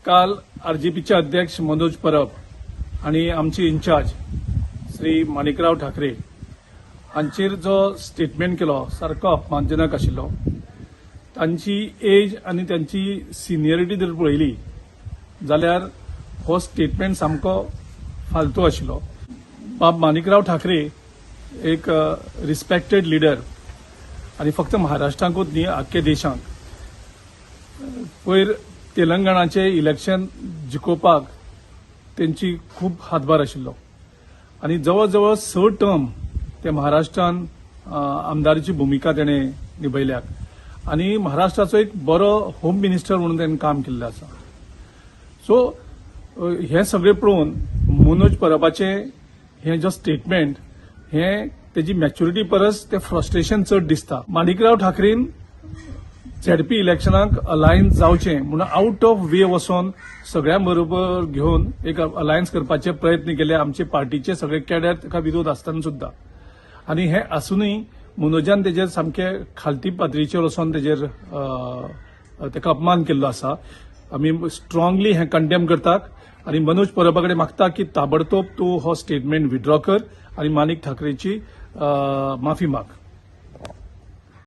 काल आरजीपीचे अध्यक्ष मनोज परब आनी आमचे इन्चार्ज श्री माणिकराव ठाकरे हांचेर जो स्टेटमेंट केलो, सारको अपमानजनक आशिल्लो. तांची एज आनी तांची सिनियरिटी जर पळयली जाल्यार हो स्टेटमेंट सामको फालतू आशिल्लो. बाब माणिकराव ठाकरे एक रिस्पेक्टेड लिडर आनी फक्त महाराष्ट्राकूच न्ही, आख्खे देशांक. पयर तेलंगणाचे इलेक्शन जिखोवपाक तेंची खूब हातभार आशिल्लो आनी जवळ जवळ 6 टर्म ते महाराष्ट्रान आमदारीची भुमिका तेणें निभयल्या आनी महाराष्ट्राचो एक बरो होम मिनिस्टर म्हणून तेणें काम केल्लें आसा. सो हें सगळें पळोवन मनोज परबाचें हें जो स्टेटमेंट, हें तेजी मॅच्युरिटी परस तें फ्रस्ट्रेशन चड दिसता. माणिकराव ठाकरेन झेडपी इलेक्शनाक अलायन्स जावचें म्हणून आउट ऑफ वे वचोन सगळ्यां बरोबर घेवन एक अलायन्स करपाचे प्रयत्न केले, आमचे पार्टीचे सगळे कॅडर ताका विरोध आसतना सुद्दां. आनी हें आसूनय मनोजान तेजेर सामके खालती पातळीचेर वचोन तेजेर ताका अपमान केल्लो आसा. आमी स्ट्रांगली हें कंडेम करतात आनी मनोज परबा कडेन मागता की ताबडतोब तूं हो स्टेटमेंट विड्रॉ कर आनी माणिक ठाकरेची माफी माग.